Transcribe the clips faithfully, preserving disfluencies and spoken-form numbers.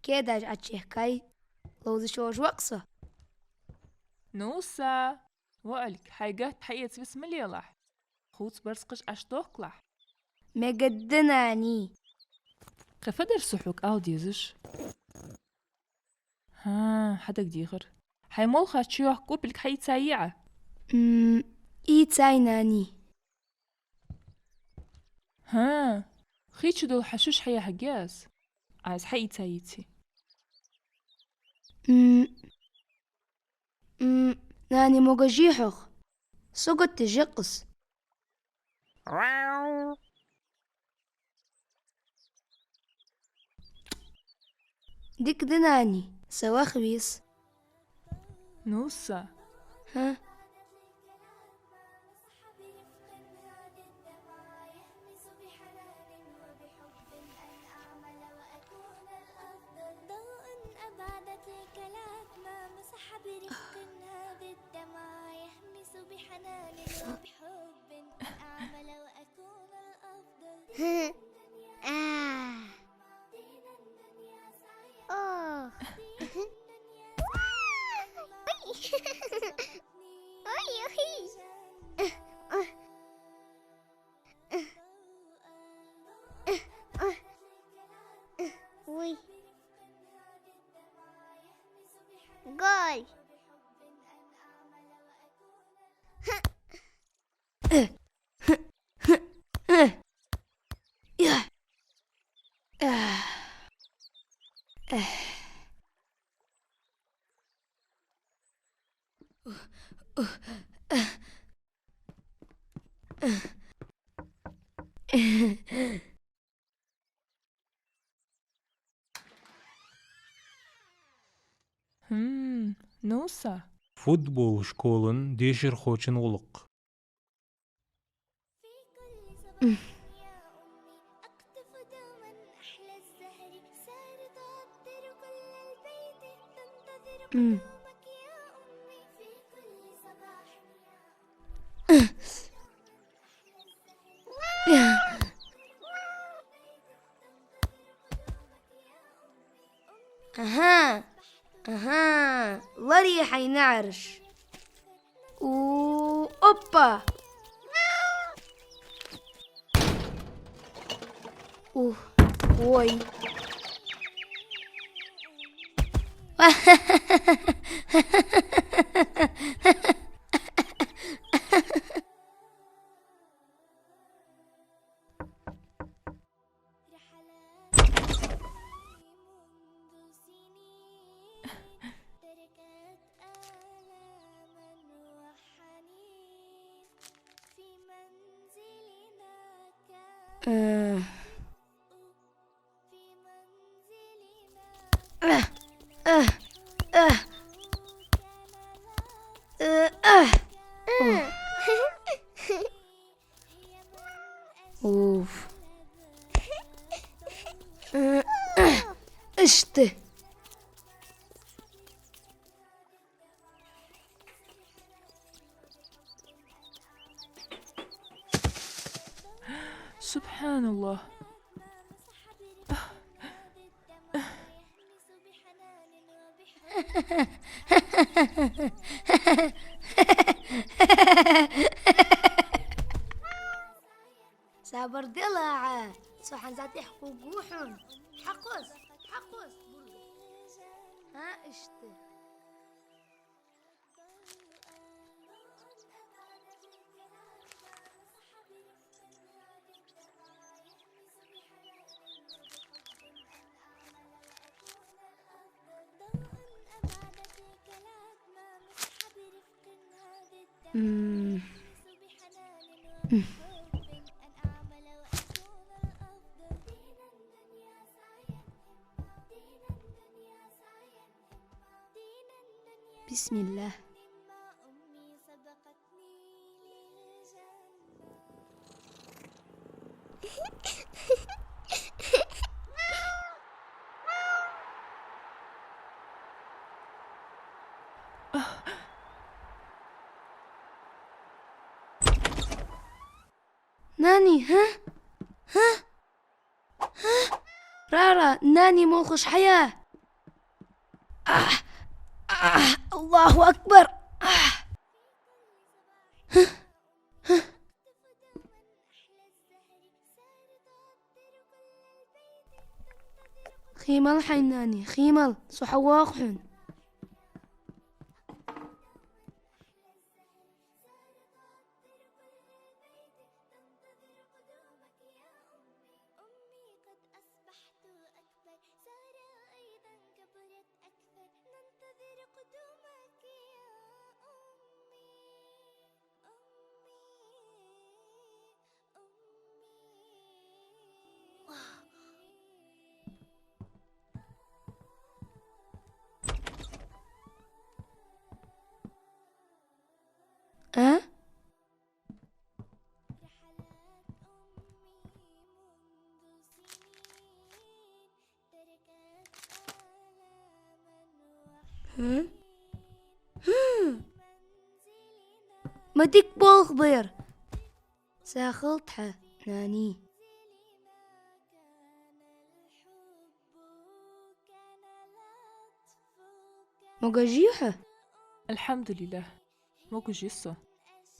Кедаш Ӏочуехкай, ловзаш волаш ва-кх со. Ну, са, воӀалга, хьай гатта хьаэца виса ма лелахь. Хувца барзкъаш Ӏочудохкалахь. Мегаргда, нани. Кхы фу дар со хьога ала дезаш? ХӀаа, хьадагадехар. Хьай молхаш чуйохка кӀупилг хьаийцай Ӏа? М, ийцай, нани. ХӀаа, хий чу дола хьа шуш хьаяхьаргья аз. Аз хьаийца йиций? М, м, нани, могаш-ий хьох? Со гуттаж я-кх из. Дика да, нани, са ваха веза. Ну, са. ХӀа? آه. آه. أي. أي، أي. وي. جول. ХӀм, ну, са. Футбол школан дешархочун гӀулакх. أها، أها، لاري حينعرش. و، أوبا. أوه، وي. آه. آه، آه، آه. آه، آه. أوف. آه، آه. اشتي. سبحان الله. Сабар де, лагӀа, со хьа затӀехьа хургва хьона. Хьакхоза, хьакхоза. ХӀаа, иштта. مم. بسم الله. ناني، ها؟ ها؟ ها؟ Рара, нани молхаш хьая. Ах, ах, Аллаху акбар. Ах. Химал хьай, нани, химал, со хьавоагӀа хьона. А? Хм? Хм. Ма дика болх ба ер. Сагота хьа, нани. Могаш йий хьо? Алхьамдулиллах. Могаш я со.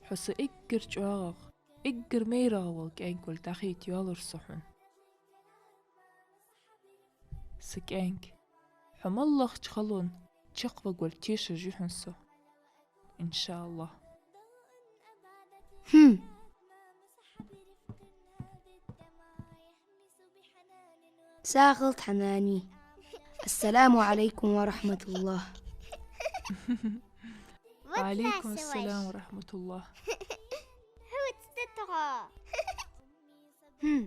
Хьо са эггара чӀоагӀагӀа, эггара майрагӀа вола кӀаьнк волга дӀахайта йоаллар со хьона. Са кӀаьнк, хьо моллагӀча халонна чакхваргволга тешаш я хьона со. Иншааллах. Хм. Сагота хьа, нани. Ассаламу Ӏалайкум ва рахьматуллах. Ва Ӏалайкум ассалам ва рахьматуллах. Хьуц тетгӀо. Хм.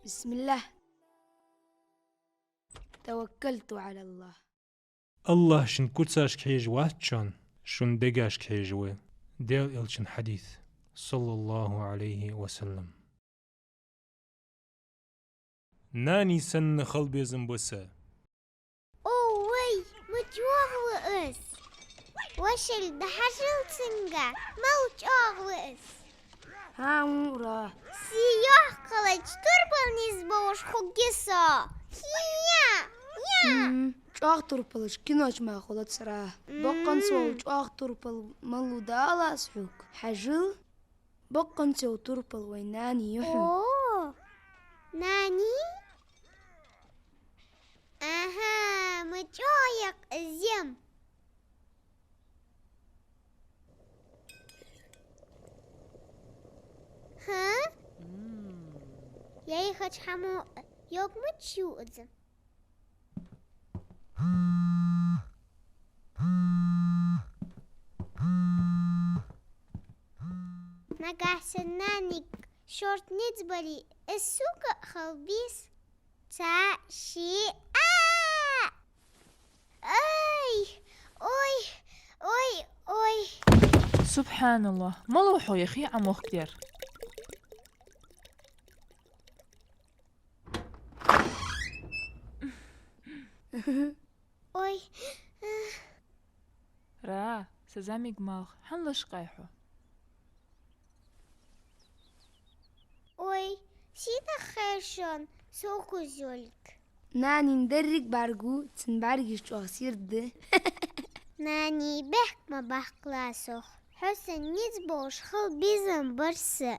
Бисмиллах. Таваккалту Ӏалаллах. Аллах шун куцашка хьежа вац шун, шун дегашка хьежа ва. Даьла Элчан хьадис, саллаллаху Ӏалайхи ва саллам. Нани санна хила безам ба са. О, вай, ма чӀоагӀа ва из. Вошал да хьажал цунга, мел чӀоагӀа ва из. ХӀаа, вура. Сий йоккхалача турпал низ болаш хургья со. Хи-я, я. М, чӀоагӀа турпалаш киноча мара хулацара. М. Боккъонца вола чӀоагӀа турпал малув дала аз хьога. Хьажал, боккъонца вола турпал вай нани я хьона. О, нани? Аха, ма чӀоагӀа я-кх из ям. ХӀа? М. Яй хача хӀамо йог мучу уза. Нагахь санна наниг шортта низ бале, из сога хила беза. Цхьа, ши, а! Ай! Ой! Ой! Ой! СубхьаналлахӀ! Малав хьо яхий Ӏа мохк дер? Ой! Ра, са зӀамига малх, хӀана лашкъай хьо? Ой, синах хешан, со кузёлик. Нанин деррига бӀаргагу, цун бӀаргаш чӀоагӀа сийрда да. Нани, бехк ма баккхалахь сох. Хьо санна низ болаш хила безам бар са.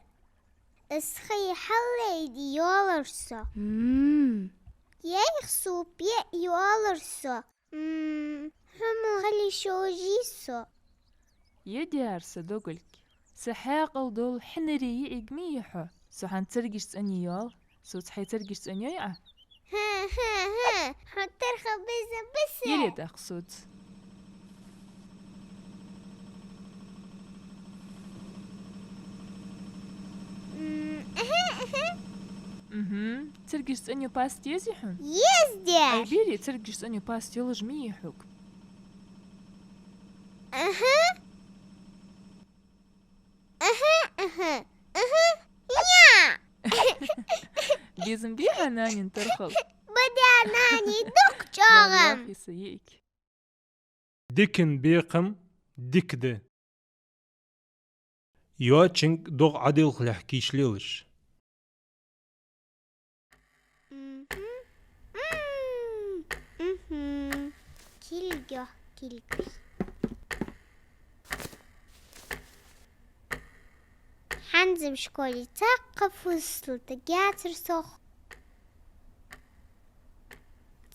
Из хий хьаллайде йоаллар со. М. Яйх суп яа йоаллар со. М, хьо ма хила йиш йолаш йий со? Е дер са догалг. Са хьаькъал дола хьинар йиӀиг ма йий хьо. Со хьа царгаш цӀенъяь йоал. Соца хьай царгаш цӀенъйой Ӏа? ХӀа, хӀа, хӀа. Хьо тӀера хила безам ба са. Еле даккха соца. М, аха, аха. Мгм. Царгаш цӀенъяь паста езий хьона? Еза, дер. Ай, бери, царгаш цӀенъяь паста йолаш ма йий хьога. Аха. Аха, аха, аха. Я! Безам бий Ӏа нанин турпал? Ба, дер, нани, дукха чӀоагӀа ва. Валлахи, са йиӀиг. Дикан бекхам дика да. Йоацачунга догӀа Ӏадилхалехь кийчлелаш. Мгм. Йоах кулгаш. ХӀанз-м школе цхьаккха фусамаш латаргьяцар сох.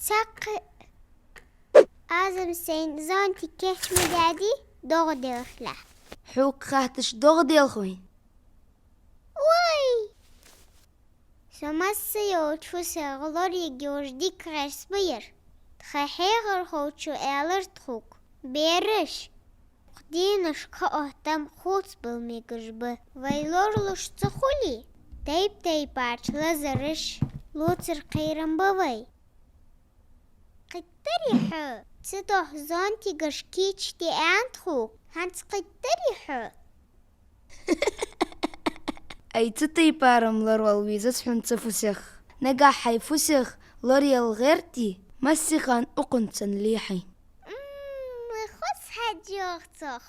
Цхьаккха. Аз-м сайна зонтик кийча ма даьдий, догӀа делхалехь. Хьога хаьттача догӀа делхий вайна? Ой! Со масса йолча фусех лораергйолаш дика гӀерз ба ер. Тха хьехархочо аьлар тхога: бераш, укх дийнашка оттам хувцабала мегаш ба. Вай лоралуш ца хуле, тайп-тайпарча лазараш лоацар кхерам ба вай. Кхийттарий хьо? Цудухьа зонтигаш кийчде аьннад тхога. ХӀанз кхийттарий хьо? Ай, цу тайпара-м лоравала везац хьона цу фусех. Нагахь хьай фусех лораялар гӀерте, массехана укхунца санна ле хьайна. М, хоза хьадж йоах цох.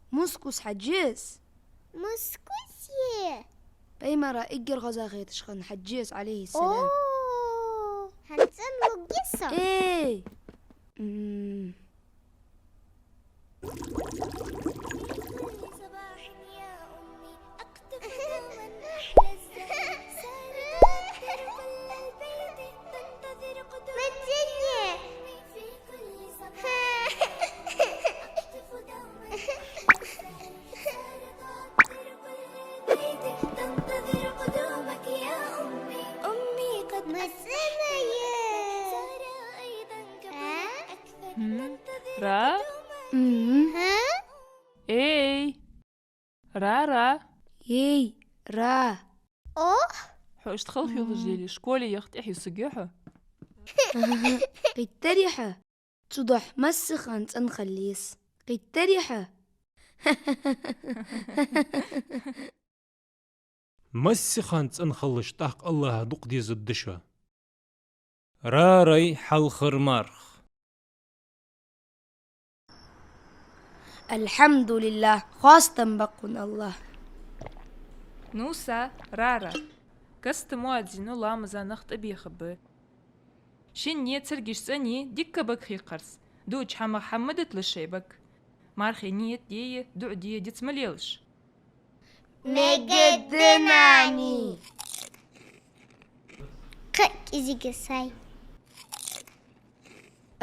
Мускус хьадж я из? Мускус е? Пайхамара эггара хоза хеташ хиннад хьадж я из, Ӏалайхи ссалам. О, хӀанз цӀенлургья со. Эй! М. Ра? М? Ра? Ха? Эй! Ра, Ра! Эй, Ра! Ох! Хьо иштта халхавеш лелае, школе яха тӀехьаюсаргья хьо? Кхийттарий хьо? Цудухьа массехана цӀена хила еза. Кхийттарий хьо? Массехана цӀена хилалаш, тӀаккха АллахӀа дукха дезаргда шо. Рарай хьалхара марха. الحمد لله, хоастам ба хьона, АллахӀ. Ну са, Рара. Каста муаззино ламаза нах тӀабехаргба. Шинне царгаш цӀенъе, дика бага хийкхарца. Дуача хӀамах хӀама ма диталаш шоай бага. Мархий нийят дийя, дуӀа дийя диц ма лелаш. Мегаргда, нани. Кхы кӀезига сай.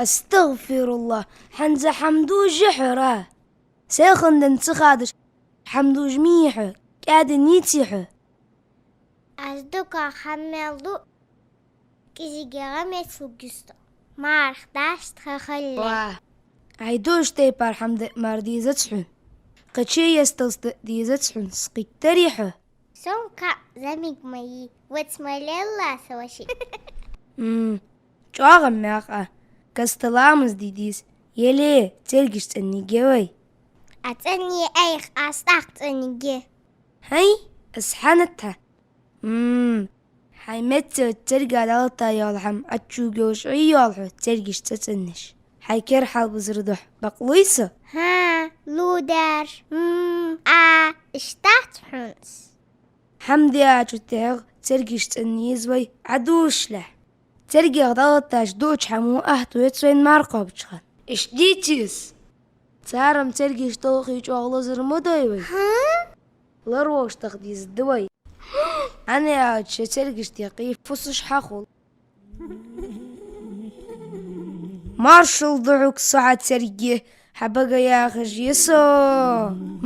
أستغفر الله, хӀанз хӀама дувш хьо, Ра? Сай хиннаденна ца хадаш, хӀама дувш ма йий хьо, кӀаьда нийсъе хьо. Аз дукха хӀама мел ду, кӀезига гӀа меца лургья со. Марха дашта хьахалле. Ва, Ӏай дувш тайпара хӀама даа мара дезац хьона. Кхыча есталца даа дезац хьона, кхийттарий хьо? Сона кхы зӀамига ма йий, ваца ма лелла со вӀаши. М, чӀоагӀа мех а, каста ламаз де деза, еле царгаш цӀенъергья вай. Ӏа цӀенъе айхьа, аз тӀаккха цӀенъергья. ХӀай, из хьанатта? М, хьай меца царга дӀалатта йола хӀама ӀочуйоагӀаш Ӏийоал хьо царгаш цӀенъеш. Хьай кер хьалбузара духьа бакълуй со? ХӀа, лу даш. М, а, иштта дац хьона из. ХӀама даьчул тӀехьагӀа царгаш цӀенъе еза вай Ӏа дувшалехь. Царгех дӀалатташ дуача хӀамо ахьтуец вайна марха кхоабача хана. Иштта деций из? Цар-м царгаш толхе чӀоагӀа лазар ма дой вай. ХӀа? Лоравеш даха дезаргда вай. ХӀана аьлча царгаш тӀехьа фусаш хьахул. Маршал да хьога, со хьа царге, хьа бага яхаш я со.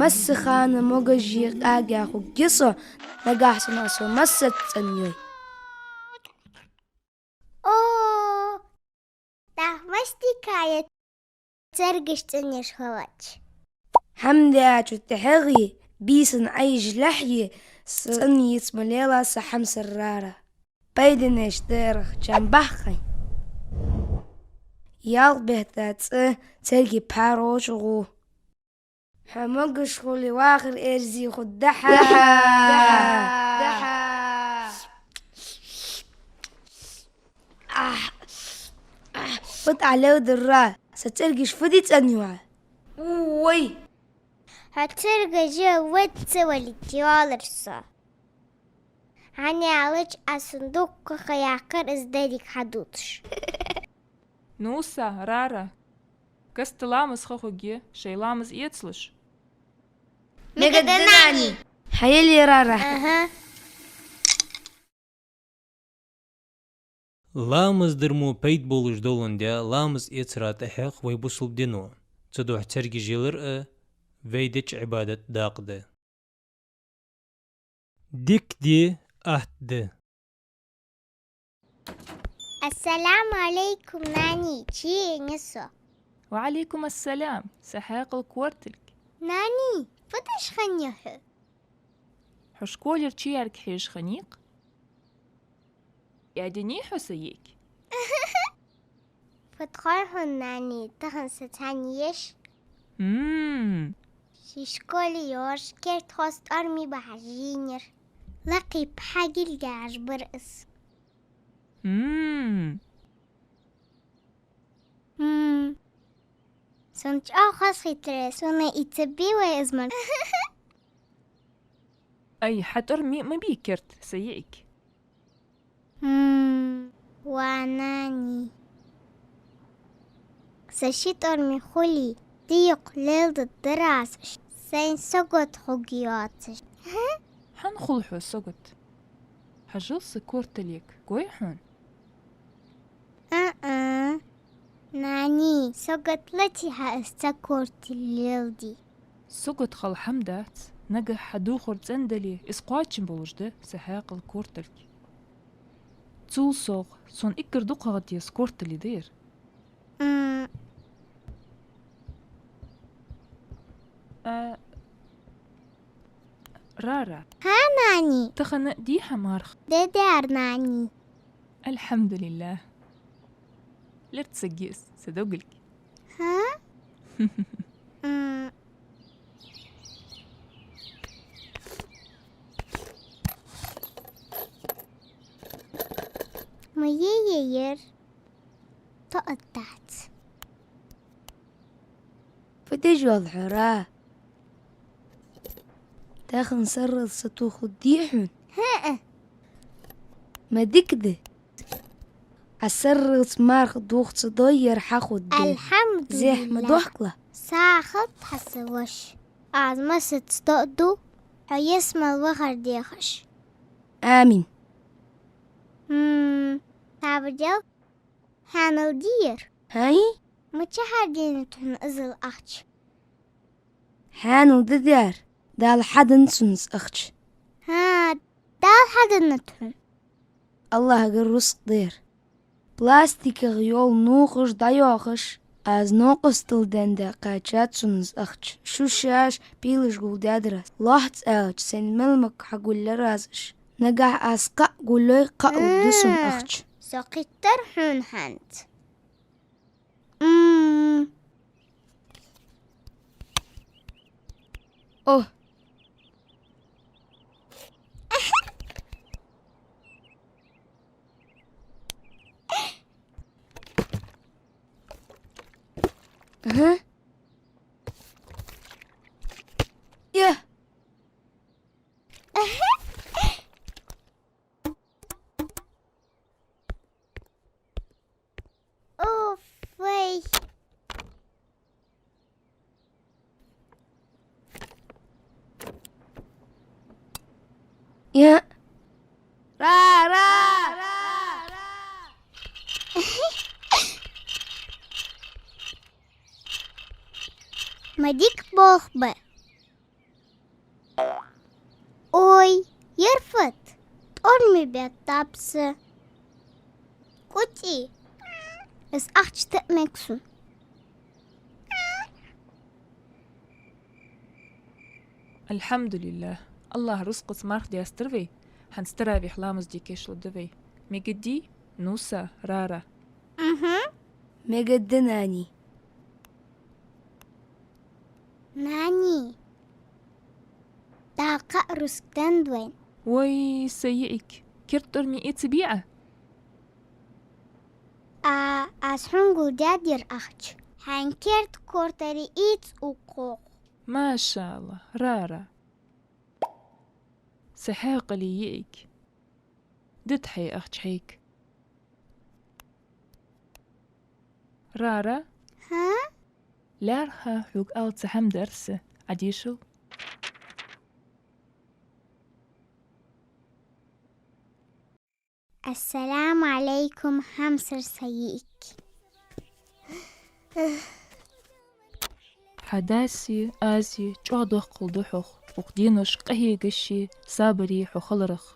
Массехана могаши къаьгеи хургья со, нагахь санна со массаза цӀенъяьй. О, тӀаккха мишта дика я царгаш цӀенъеш хилча. ХӀама даьчул тӀехьагӀеи, бийсанна Ӏайжа лехьеи, са цӀенъе ца ма лела са хьамсара Рара. Пайданаш дерах чам бахкъай. Ялх бетта цӀи царги пхьарочугу. Хьо могаш хуле, вахар эрзи хургда хьа. Фуд Ӏа леладер, Ра? Са царгаш фу де цӀенъю Ӏа? Уй! Хьо царгаш ваьца валийта йоаллар со. ХӀана аьлча аз сона дуккха ха яьккхар из деррига хьадувцаш. Нуса, Рара, каста ламаз ха хургья, шоай ламаз эцалаш. Мегаргда, нани. Хьаелле, Рара. Аха. Ламаз дар мо пайда болаш доландаь, ламаз эцара тӀехьагӀа вай бусалба дино. Цудухьа царгаш ялар а вай деча Ӏибадата дакъа да. Дика ди, атта ди. Ассаламу Ӏалайкум, нани, чу енай со. Ва Ӏалайкум ассалам, са хьаькъала кортилг. Нани, фу деш хиннай хьо? Хьо школера чуяьрга хьежаш хиннай-кх? Ӏадийний хьо, са йиӀиг? Фу тхой хьона, нани, тахан са цхьана еш. Мм. Ши школе йоаржа керда хоза тӀормий бахьаш жийнар. Лакхе пхьа гилгаш бар из. Мм. Мм. Сона чӀоагӀа хоза хийтар, сона ийца бий вай из мара? Ай, хьа тӀормий ма бий керда, са йиӀиг. Мм, ва нани. Са ши тӀормий хуле, дийкъа леладаь дарасаш, сайна сагот хургйоацаш. Хьан хул хьо сагот? Хьажал са кортилга, гой хьона? А-а. Нани, сагот лаьце хьа из цхьа кортилг леладе. Сагот хала хӀама дац. Нагахь хьа духар цӀендале, из кхоачам болаш да са хьаькъала кортилг. Цул совгӀа, сона эггара дукхагӀа деза кортилг да ер. М. А, Рара. Хьа, нани. Тахан дий хьа марха? Даьдар, нани. Алхьамдулиллахь. Лерцагиз са догалг. Хьа? М. Ма е-е ер. Тоъат дац. Фу деш вал хьо, Ра? Тахан сарралца сатохаргдий хьона? ХӀаа. Ма дика да. Ӏа сарралца марха дохаца дой, ер хьахургда. Алхьамдулиллахь. Зехьа ма дохкалахь. Сагот хьа, са воша. Аз массаза доаду, хьо ялсмале вахар дехаш. Амин. М, сабар де. Хьанал дий ер? ХӀай? Мичахьара денад хьона иззал ахча? Хьанал да даьр, Дала хьаденнад сона из ахча. ХӀаа, Дала хьаденнад хьона. АллахӀагара рузкъа да ер. ПластикагӀа йола нувхаш дӀайоахаш, аз новкъостал денна кхаьчад сона из ахча. Шу шоаш пӀелгаш гулдаьдар аз. Лоацца аьлча, сайна мел мага хьагулъяьр аз уж. Нагахь аз кхаъ гулъйой, кхаъ лургда сона ахча. Со кхийттар хьона хӀанз. М. О. Ага. Я. Уф, вай. Я. Ра, ра, ра, ра. Ма дика болх ба. Ой, ер фуд, тӀормий беттаб са. КӀутӀий, из ахча тӀа мег сона. Алхьамдулиллахь, АллахӀа рузкъаца марха даьстар вай, хӀанз таравихь ламаз де кийчлургда вай. Мегаргдий, Нуса, Рара? Мгм. Мегаргда, нани. Нани, Дала кхаъ рузкъа деннад вайна. Вай, са йиӀиг, керда тӀормий эцабий Ӏа? А, аз хьона гулдаьд ер ахча. Хьайна керда кортилг ийца укхох. МашаАллахӀ, Рара. Са хьаькъала йиӀиг. Дита хьай ахча хьайга. Рара? Хьа? ЛаьрххӀа хьога ала цхьа хӀама дар са, Ӏадешал. Ассаламу Ӏалайкум, хьамсара Сайиик. Хьа даси, аси чӀоагӀа доккхал ду хьох, укх денош къахьегаши сабари хьо хиларах.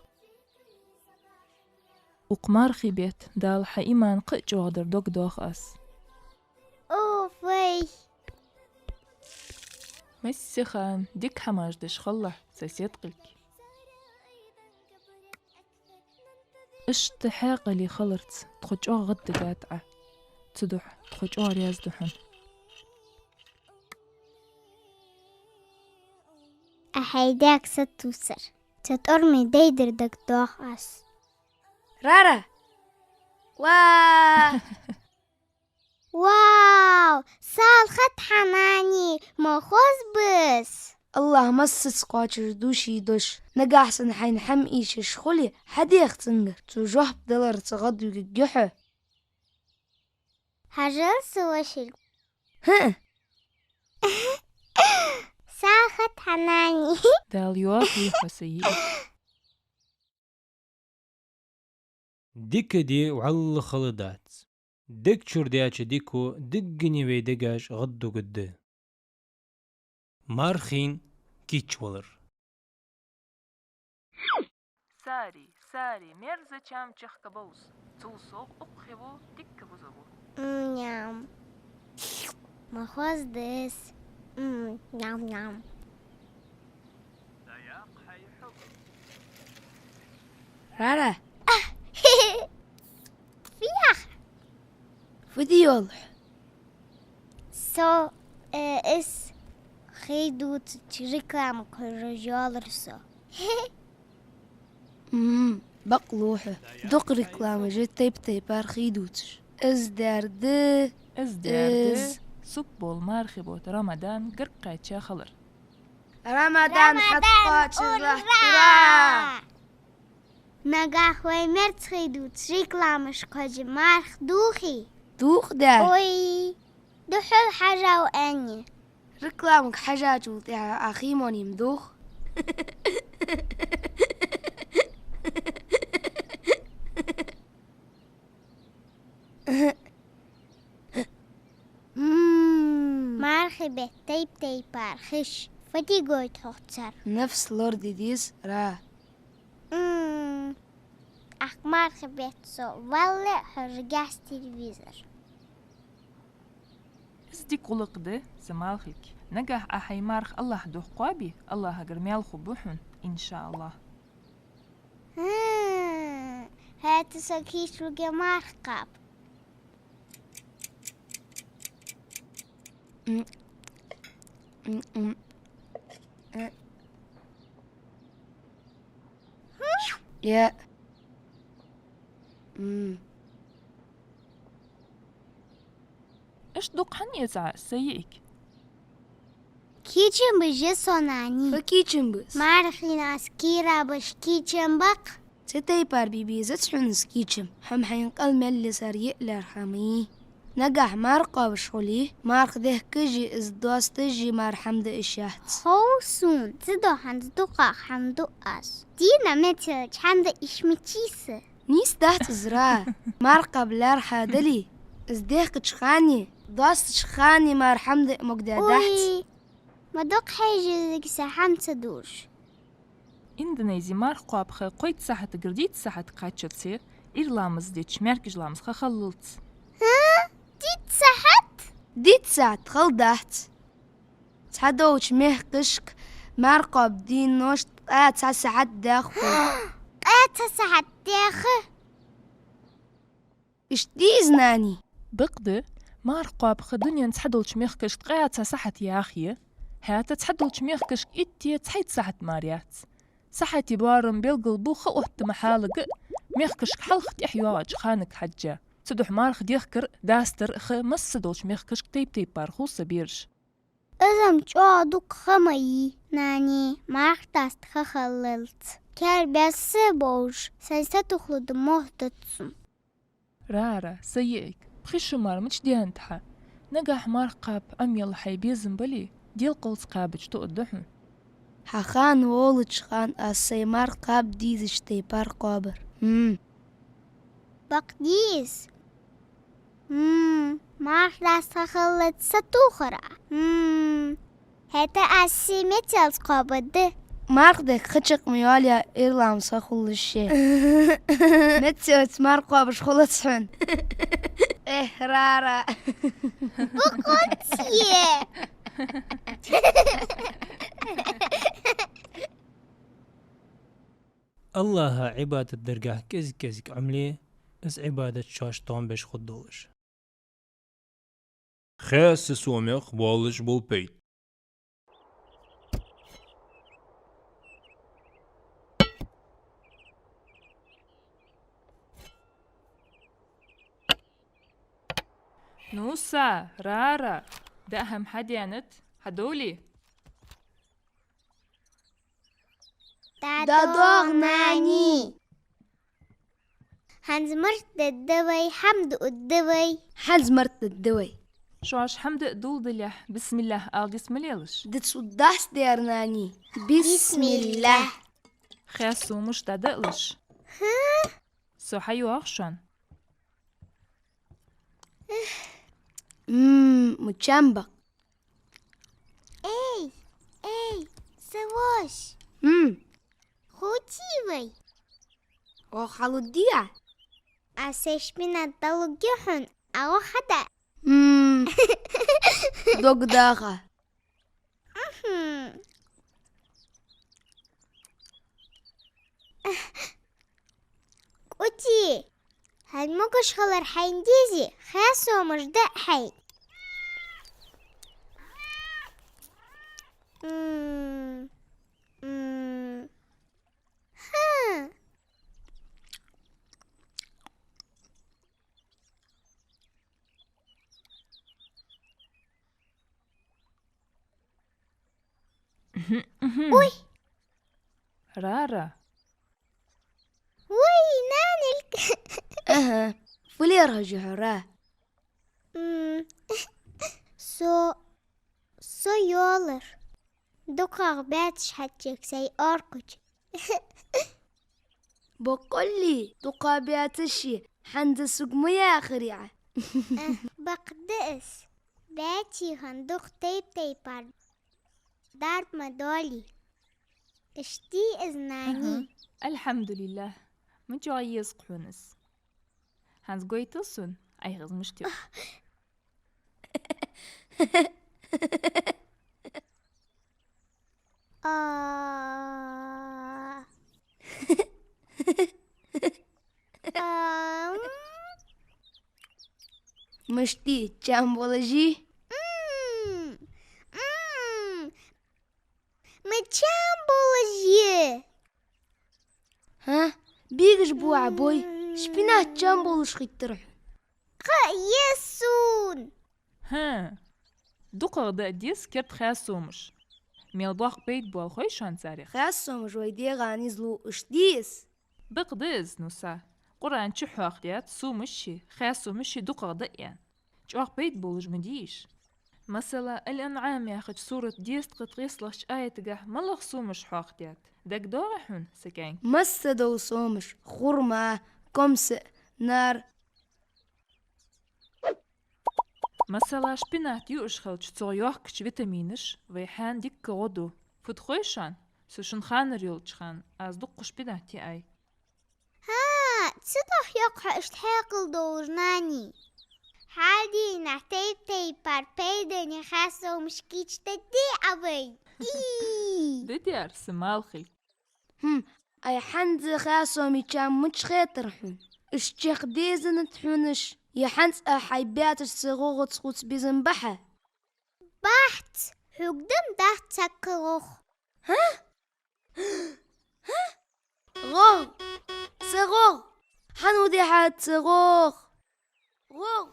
Укх мархий бетта Дала хьа иман кхы а чӀоагӀдар дог доах аз. О, вай! Массехана дика хӀамаш деш хилалахь, сай седкъилг. Иштта хьаькъале хиларца тхо чӀоагӀа гӀаддигад Ӏа. Цудухьа тхо чӀоагӀа раьза да хьона. Ахьа даьга сатувсар. Цу тӀормий дайдар дог доах аз. Рара! Ва! Вау! Салхат хьанани, ма хоза бус! АллахӀ массаза кхоачаш да ший дош. Нагахь санна хьайна хӀама эшаш хуле, хьадеха цунга. Цо жоп даларца гӀадвигергья хьо. Хьажал са вошилг. ХӀаа. Салхат хьанани. Дала йоахийла хьо, Сайиик. Дика де вӀалла хала дац. Дег чура даьча дико диггине вай дегаш гӀаддугад. Мархийна кийчвалар. Сари, сари, мерза чам чехка бовз. Цул совгӀа укх хье ву дикка буза ву. М, ням. Ма хоза дус. М, ням-ням. Рара. Фу яхар? Фу де йоалл хьо? Со, э, из хий дувцача рекламага хьожаш йоаллар со. М, бакълув хьо. Дукха рекламаш я тайп-тайпара хий дувцаш. Из дер да. Из дер да. Из. Суббола мархий бутт Рамадан гарга кхаьча хилар. Рамадан хьатӀакхоачаш латт, ура! Нагахь вай мерза хий дувцаш рекламашка хьожа марха дувхий? Дувх да. Ой, духьал хьажав аьнна. Рекламага хьежачул тӀехьагӀа Ӏа хий мо нима дувх? М. Мархий бетта тайп-тайпара хиш. Фу де гойт хьогӀ цар? Нафс лораде деза, Ра. М. Ахк мархий бетта со валле а хьожаргьяц телевизор. Из дика гӀулакх да, са малхбале. Нагахь Ӏа хьай марха АллахӀа духьа кхоабе, АллахӀагара маьл хургба хьона, иншааллахӀ. ХӀаа, хӀаьта со кийчваргья марха кхаба. М, м, м. Э. Я. М. Иштта дукха хӀана эц Ӏа, Сайиик? Кийчам беш я со, нани. Фу кийчам беш? Мархийна аз кийрабеш кийчам ба-кх. Цу тайпара бе безац хьона из кийчам. Хьо-м хьайна кӀал мел йисар йиъ лаьрхӀа ма йий. Нагахь марха кхоабаш хуле, марха дехкаши из доасташи мара хӀама да йиш яц. Хов сона, цудухьа хӀанз дукхагӀа хӀама ду аз. Дийнахьа мел ца йича хӀама да йиш мичай са? Нийса дац из, Ра. Марха кхаба лаьрхӀа дале, из дехкача хана, доастача хана мара хӀама да могадац. Ой, ма дукха хьежа езаргья са хӀама ца дувш. Индонезе марха кхоаб ха кхойтта сахьатагара дийтта сахьат кхаччалца, Ӏуйра ламаз дича маьркӀажа ламаза ха хиллалца. ХӀаа? Дийтта сахьат? Дийтта сахьат хала дац. Цхьадолча мехкашка марха кхоаба денош ткъаь цхьа сахьат даьха хул. Ткъаь цхьа сахьат даьха? Иштта дий из, нани? Бакъда, марха кхоаба ха дунен цхьадолча мехкашка ткъаь цхьа сахьат яхе, хӀаьта цхьадолча мехкашка итт е цхьайтта сахьат мара яц. Сахьата боарам белгал бу ха оттама хьалага а, мехкашка хьалха тӀехьа йоагӀача ханага хьежжа. Цудухьа марха дехкар а, дастар а ха массадолча мехкашка тайп-тайпара хул, са бераш. Из-м чӀоагӀа дукха ха ма йий, нани, марха даста ха хиллалца. Кербаьсса а бовзаш, сай сатохалургда моттац сона. Ра, Ра, Сайиик, Пхи шу мара мича даьннад хьа? Нагахь марха кхаба Ӏомаелла хьай безам бале, делкъалца кхабача тоъаргда хьона. Хьа хана волча хана аз сай марха кхаба дезача тайпара кхоабар. М. Бакъ дий из? М, марха даста ха хилалца сатохар Ӏа. М, хӀаьта аз сай мецалца кхоабаргда. Марха дехка ха чакх ма йоалаяь, ир ламаз ха хулаш ше. Мецалца марха кхоабаш хулац хьона. Эхь, Рара. Бакъонца е. АллахӀа Ӏибадат даргахь кӀезиг-кӀезиг Ӏомале, из Ӏибадат шоаш тхона беш хургдолаш. Кхаь са сомах болаш бола пайда. Ну са, Рара, даа хӀама хьадаьннад, хьадовлий? ДӀадоагӀа, нани. ХӀанз марха дергда вай, хӀама дуаргда вай. ХӀанз марха дергда вай. Шоаш хӀама даа дулдалехь, бисмиллахӀ ала деза ма лелаш? Дицуддас дер, нани. БисмиллахӀ. Кхаь сомаш дӀадаалаш. ХӀа? Со хьайоагӀа шоана. М, мича бакъ. Эй, эй, са воша. М. Хувций вай? Оаха хьалудий Ӏа? Аз сай шпинат дӀалургья хьона, Ӏа оаха хьадаа. М. Дог даха. Мгм. КӀоций, хьа могаш хилар хьайна дезе, кхаь сомаш даа хьайна. М, м. Хм. Мгм, мгм. Ой! Рара. Ой, нанилка. Аха, фу лерхӀаш я хьо, Ра? М, со, со йоалар. ДукхагӀа баьцаш хьаччег сай оркхуча. Боккъалли, дукха баьцаш я, хӀанз сога ма яхарий Ӏа. Э, бакъда из. Баьций хана дукха тайп-тайпара дарба ма доалий. Иштта из, нани. Аха. АлхьамдулиллахӀ. Ма чӀоагӀа еза хьона из. ХӀанз гойтал сона, Ӏайха из мишта я. А. Ам. Мишта я, чам болаш йий? М, м. Ма чам болаш я. ХӀа? Бегаш бу Ӏа, бой. Шпинат чам болаш хийттар хьона. Кхы а еза сона. ХӀа. ДукхагӀа даа деза керда кхаь сомаш. Мел боккха пайда боал хой шоана царех? Кхаь сомаш вай дегӀа низлу, иштта дий из? Бакъда из, ну са. Къуръан чу хьоахадаьд сомаш ши, кхаь сомаш ши дукхагӀа даа аьнна. ЧӀоагӀа пайда болаш ма дий уж. Масала, Ал-АнӀам яхача сурата дезткъа ткъеслахча аятагахь малагӀа сомаш хьоахадаьд? ДагадоагӀий хьона, са кӀаьнк? Масса дола сомаш: хурма, комсаӀ, нар. Масала, шпинат юаш хилча, цох йоахкача витаминаша вай хьаьна дикка гӀо ду. Фуд хой шоана? Со шун ханара йолча хана аз дуккха шпинат яьй. ХӀа, цудухьа йоах хьо иштта хьаькъал долаш, нани. Хьадийнахь тайп-тайпара пайдане кхаь сомаш кийчдергдий Ӏа вай? Ий! Дедер са малхилг. ХӀм, ай хӀанз кхаь сомий чам мича хетар хьона? Уж чакхдезанат хьона уж? Е хӀанз а хьай баьцаш са гӀогӀаца хувца безам ба хьа? Бац, хьога дам дац цхьаккха гӀогӀ. ХӀа? ХӀа? ГӀогӀ! Са гӀогӀ! Хьан удехьа са гӀогӀ? ГӀогӀ!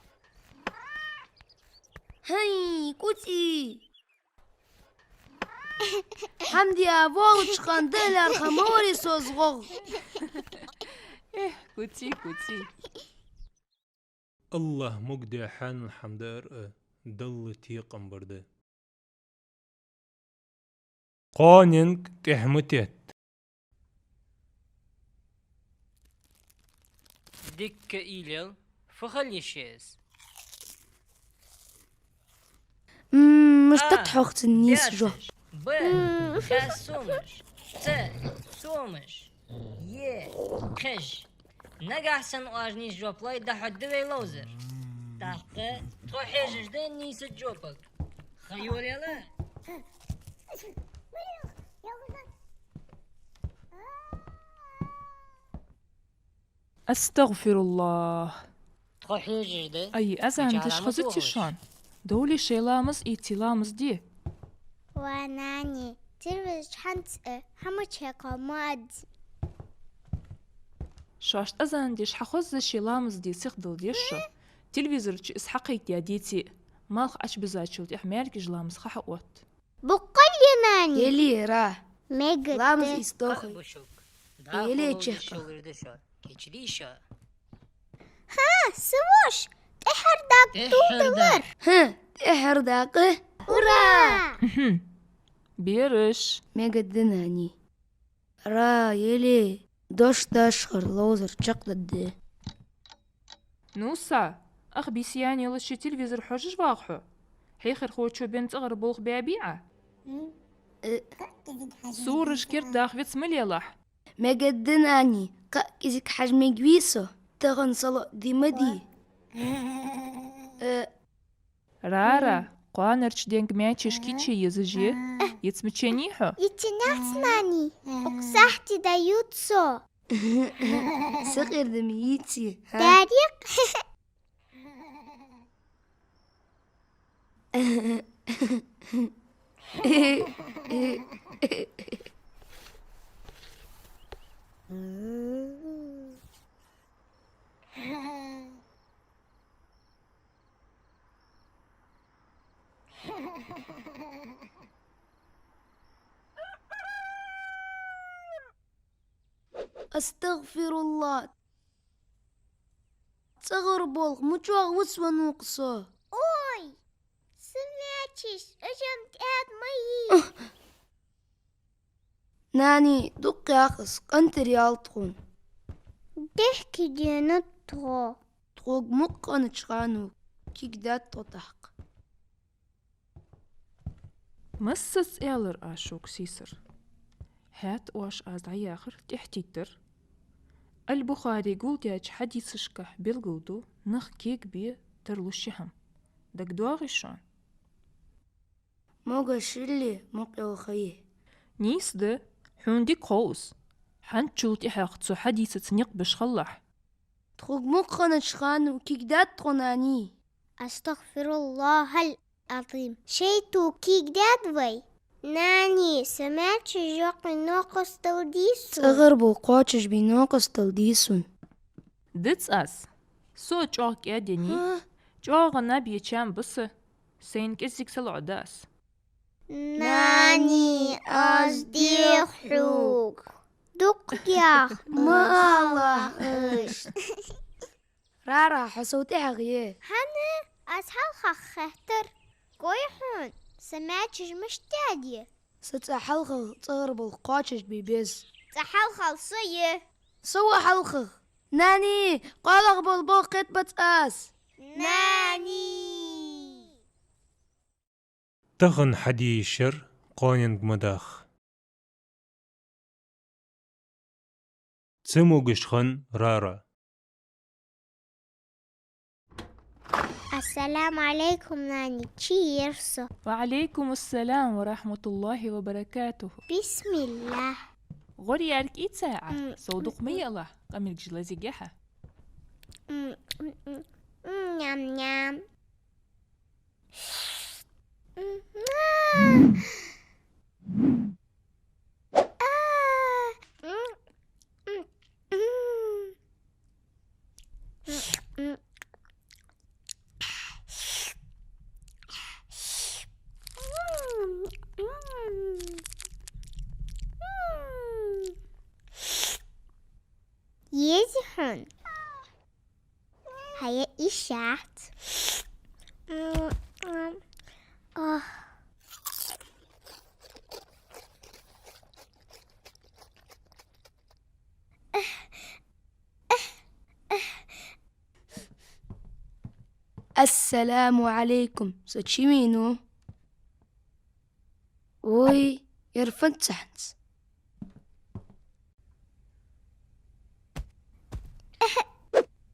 ХӀай, кӀуцӀий! ХӀама де а волча хана далар ха ма варий со из гӀогӀ. Эх, кӀуцӀий, кӀуцӀий. АллахӀ могадехьа хьанал хӀама дар а, Далла текхам бар да. Къоаненга тӀехьа ма тетта. Дикка уйла ел, фу хила йиш я из? М, мишта тхьохцун нийса жоп? Б, м, ха сомаш. Ц, сомаш. Е, кхыж. Нагахь санна оаш нийса жоп лой, дӀахьоргда вай ловзар. ТӀаккха тхо хьежаш да нийса жопага. Ха йолаелла. АстагӀфируллахӀ. Тхо хьежаш да. Ай, азан деш хезаций шоана? Довлий шоай ламаз эций, ламаз де. Ва нани, телевизор чу хӀанз а хӀама чакхбаьб. Шоашта азан деш хьахозза шоай ламаз де сихдала деза шо. Телевизор чу из хьакхайкадаь деце а, малх Ӏочубизачул тӀехьагӀа маьркӀажа ламаза ха хьаотт. Боккъал я, нани? Еле, Ра. Мегаргда. Ламаз ийца дохий. Еле чехка. Ха, са воша, тӀеххьара дакъа тӀадилар. Ха, тӀеххьара дакъа. Ура! Мгм. Бераш. Мегаргда, нани. Ра, еле, дош дашхар ловзар чакхдергда. Ну, са, ах бийса яьнна йолаш телевизор хьожаш вагӀа хьо? Хьехархочо бенна цӀагӀара болх баьбий Ӏа? Э. Сураш кердадаха виц ма лелахь. Мегаргда, нани, кхы а кӀезига хьажа мегавий со, тахан салоӀа ди ма дий. Э. Рара, кхоанарча денга маьчеш кийчъе езаш я? Йицмиченний хьо? Йицъеннац, нани. Укх сахьте дӀайода со. Сакъердаме йицъе, хӀа? Дарик. АстагӀфируллахӀ. ЦӀагӀара болх мича вац ванукъ со. Ой, са маьчеш, ажам тӀад ма йий. Нани, дукха яхаш, къинтӀера ял тхона. Дехкеденад тхо. Тхога мукъа хиннача хана кулг даьд тхо тӀаккха. Массаза аьлар аз шуга, сийсар. ХӀаьта оаш аз дӀаяхар тӀехьатеттар. Аль-Бухаре гулдаьча хьадисашкахь белгалду нах кегабе тарлу ши хӀама. ДагадоагӀий шоана? Могаш хилале, мукъа йола ха я. Нийса да, хьона дика хов из. ХӀанзчул тӀехьагӀа цу хьадисаца никъ беш хилалахь. Тхога мукъа хиннача хана кулг даьд тхо, нани. АстагӀфируллахӀаль-Ӏазим. ШайтӀо кулг даьд вай? Нани, са маьчеш йоккхий новкъостал дий сона. ЦӀагӀара болх кхоачашбе новкъостал дий сона. Дицъас. Со чӀоагӀа кӀаьдъеннай, чӀоагӀа наб ечам ба са, сайна кӀеззига салоӀа да аз. Нани, аз дех хьога. Дукха яха, ма алалахь иштта. Рара, хьо сов тӀехьагӀа е. ХӀана? Аз хьалхагӀа хеттар. Гой хьона, са маьчеш мишта даьд е? Са цӀа хьалхагӀа цӀагӀара болх кхоачашбе беза. ЦӀа хьалхагӀа со я. Со ва хьалхагӀа. Нани, кхоалагӀа бола болх кхетабац аз. Нани! Тахан хьадийшар кхоаненга ма даха. Цамогаш хинна Рара. Ассаламу Ӏалайкум, нани, чу ер со. Ва Ӏалайкум ассалам ва рахьматуллахӀи ва баракатухӀ. Бисмиллахь. ГӀор-ярг ийца Ӏа, м, сов дукха ма, м, м, елахь, къамаргаш лазийгахьа. М, м, м, м, ням-ням. Езий хьона? Хьая ишат. М, м, ох. Ассаламу Ӏалайкум, со чу вийнав. Вай, ер фу дац хӀанз?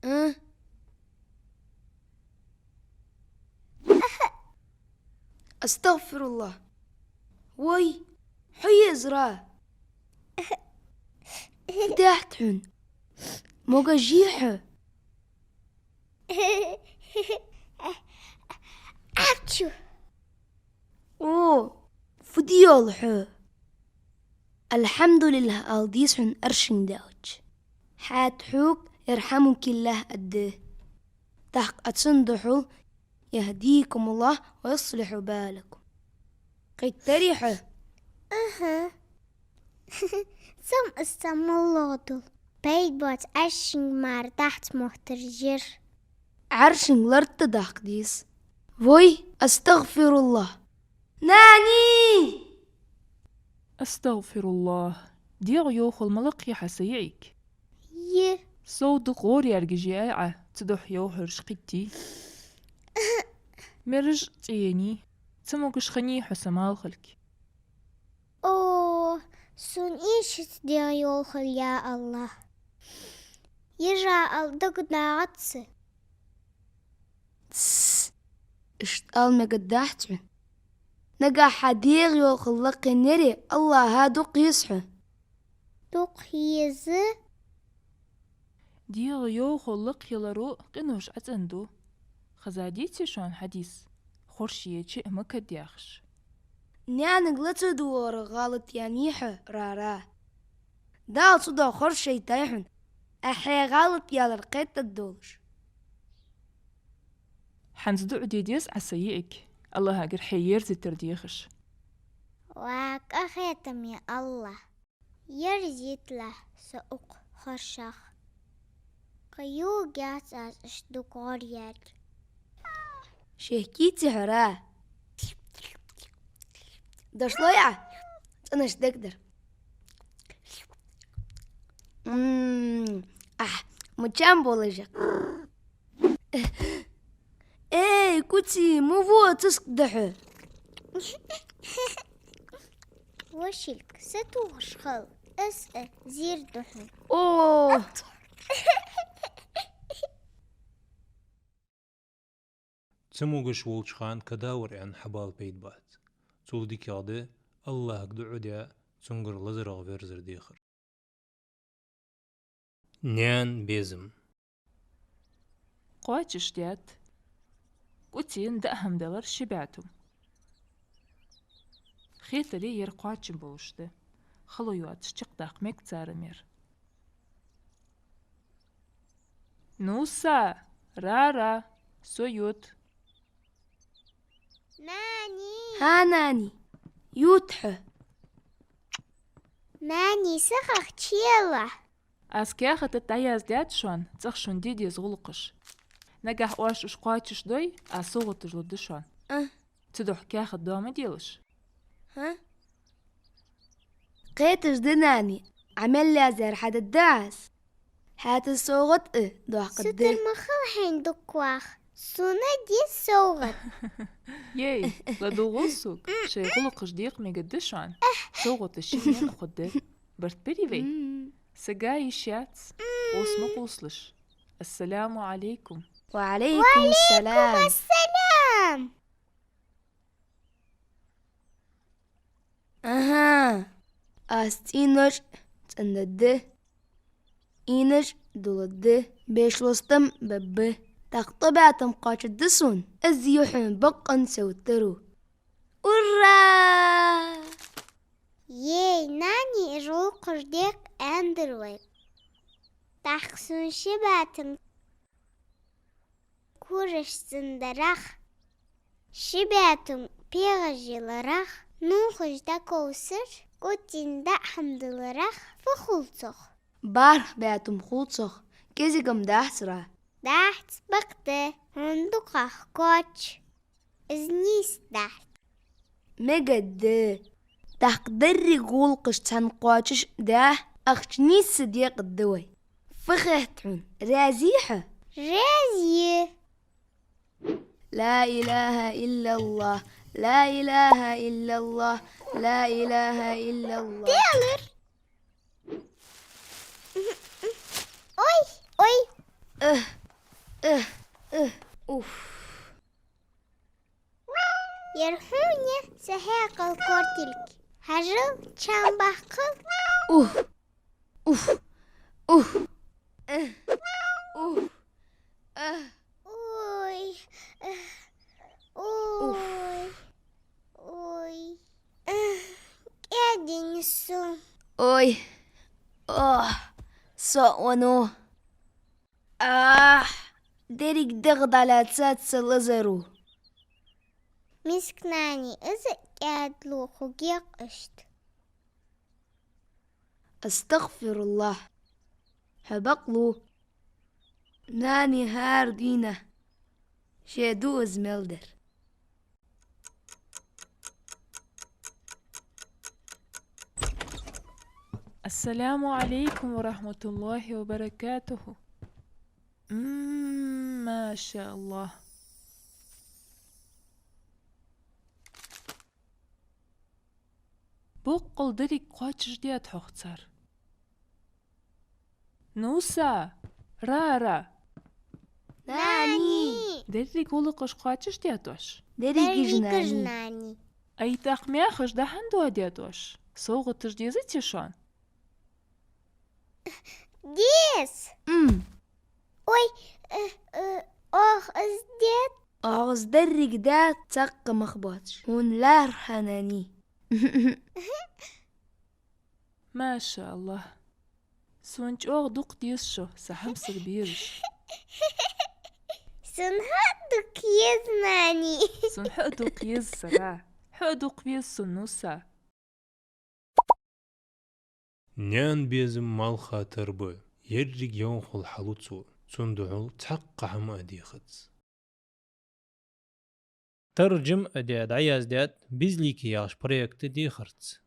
А? АстагӀфируллахӀ. Вай, хьо езар? Фу даьд хьона? Могаш йий хьо? Апчу! О, фу де йоалл хьо? АлхьамдулиллахӀ ала деза хьона Ӏаршинга даьхача. ХӀаьта хьога «ЯрхьамукиллахӀ» аргда. ТӀаккха цун духьал «ЯхӀдикумуллахӀу ва юслихӀу балакум». Кхийттарий хьо? Аха. Сона из цхьа моллагӀа дул. Пайда боаца Ӏаршинга мара дахьа моттараш яр. Ӏаршинга лартта дахка деза. Вай, астагӀфируллахӀ. Нани! АстагӀфируллахӀ. ДегӀайовхал ма лакхе хьа, са йиӀиг. Йи. Сов дукха гӀор яьргаш йиӀай Ӏа, цудухьа йовхараш кхийттий? Мераж цӀенний? Цамогаш хиннай хьо са мел хилга? О, сона эшац дегӀайовхал, я АллахӀ. Ежа ала дагадоагӀац са. Тсс, иштта ала мегаргдац хьона. Нагахь хьа дегӀайовхал лакхъеннаре АллахӀа дукха еза хьо. Дукха еза? ДегӀайовхал лакхъяларо къинош ӀацӀенду. Хезадеций шоана хьадис: хорша еча а ма кадъяхаш. Наьнага лаца дувгӀара гӀалат яьннай хьо, Рара. Дала цудухьа хорша яйтай хьона, Ӏа хьай гӀалат ялар кхетадолаш. ХӀанз дуӀа де деза Ӏа, са йиӀиг, АллахӀагара хье ерзийтар дехаш. Ва къахетаме АллахӀ, ерзийта лахь со укх хоршах. Кхы ювгӀац аз иштта дукха гӀор яьрга. Шехкийций хьо, Ра? Дошло я? ЦӀенача дег дар. М, ахь, мучам болажа. Эй, Куци, ма во циск духьа. Вошилк, са тухаш хал, ас а зир духьа. О! Цамогаш волча хана кадавр аьнна хьабала пайда бац. Цул дикагӀа да АллахӀага дуӀа даь, цунгара лазарах верзар дехар. Наьна безам. Кхоачаш даьд. Куцина даа хӀама далар ши бӀаь тума. Хетаре ер кхоачам болаш да. Хало йоацаш чакхдаккха мег цар ер. Ну, са, Рара, со ют. Нани! ХӀа, Нани, ют хьо. Нани, сахах чела. Аз каьхата тӀа дӀаяздаьд шоана, цӀагӀа шоана де деза гӀулакхаш. Нагахь оаш уж кхоачаш дой, аз совгӀаташ лургда шоана. А. Цудухьа каьхат доа ма делаш. ХӀа? Кхеташ да, Нани, Ӏа мел яздаьр хьадергда аз. ХӀаьта совгӀат а доаккхаргда. Сутар ма хила хьайна дукха ваха. Сона де совгӀат. Ей, ладувгӀал сога, шоай гӀулакхаш декъа мегаргда шоана. СовгӀаташ шийна а хургда. Барт берий вай? М. Сага йиш яц. М. Ос ма къувсалаш. Ассаламу Ӏалайкум. Ва Ӏалайкум салам. Ва Ӏалайкум ассалам. Аха, аз цӀенош цӀендаргда, ийнош дуларгда, беш лостам баргба. ТӀаккха тӀо бӀаь тума кхоачаргда сона, из я хьона бокъонца совгӀат дар. Ура! Ей, Нани, уж гӀулакхаш декъа аьннадар вай. ТӀаккха сона ши бӀаь тума кураш цӀендарах, ши бӀаь тума пегӀаш яларах, нувхаш дӀаковсар, Куцина даа хӀама даларах фу хул цох? БархӀ бӀаь тума хул цох, кӀезига-м дац, Ра. Дац бакъда, хьона дукхагӀа кхоачаш. Из нийса дац. Мегаргда. ТӀаккха деррига гӀулакхаш цхьана кхоачаш а даь, ахча нийсса декъаргда вай. Фу хет хьона, раьзий хьо? Раьзий. لا إله إلا الله، لا إله إلا الله، لا إله إلا الله. Делар. Ой, ой. Эх, эх, эх, уф. Ер хьона са хьекхал кортилг. Хьажал, чам баккхал. Уф, уф, уф. Эх, уф, эх. Ой, эх, ой, ой. Эх, кӀаьдийна со. Ой, ох, со вано. Ах, деррига дегӀ дӀалаьцад са лазаро. Миска нани, из кӀаьдло хургья-кх иштта. أستغفر الله. Хьо бакълу. Нани хӀара дийнахьа ше ду из мел дар. السلام عليكم ورحمة الله وبركاته. М, ما شاء الله. Боккъал деррига кхоачашдаьд хьох цар. Нуса, Рара. Нани! Деррига гӀулакхаш кхоачашдаьд оаш? Дерригаш, нани. Ай, тӀаккха мехаш дӀа-хьа доадаьд оаш? СовгӀаташ дезий шоана? Деза. М. Ой, э, э, оаха из даьд? Оаха из деррига даьд, цхьаккха мах боацаш. Хьона лаьрхӀа, нани. ما شاء الله. Сона чӀоагӀа дукха деза шо, са хьамсара бераш. Сона хьо а дукха еза, нани. Сона хьо а дукха еза, Сара. Хьо а дукха веза сона, Нуса. Наьна безам малха тара ба, еррига йовхал хьалу цо, цудухьал цхьаккха хӀама а дехац. Таржам а даь, дӀаяздаьд «Безликий» яхача проекта дехарца.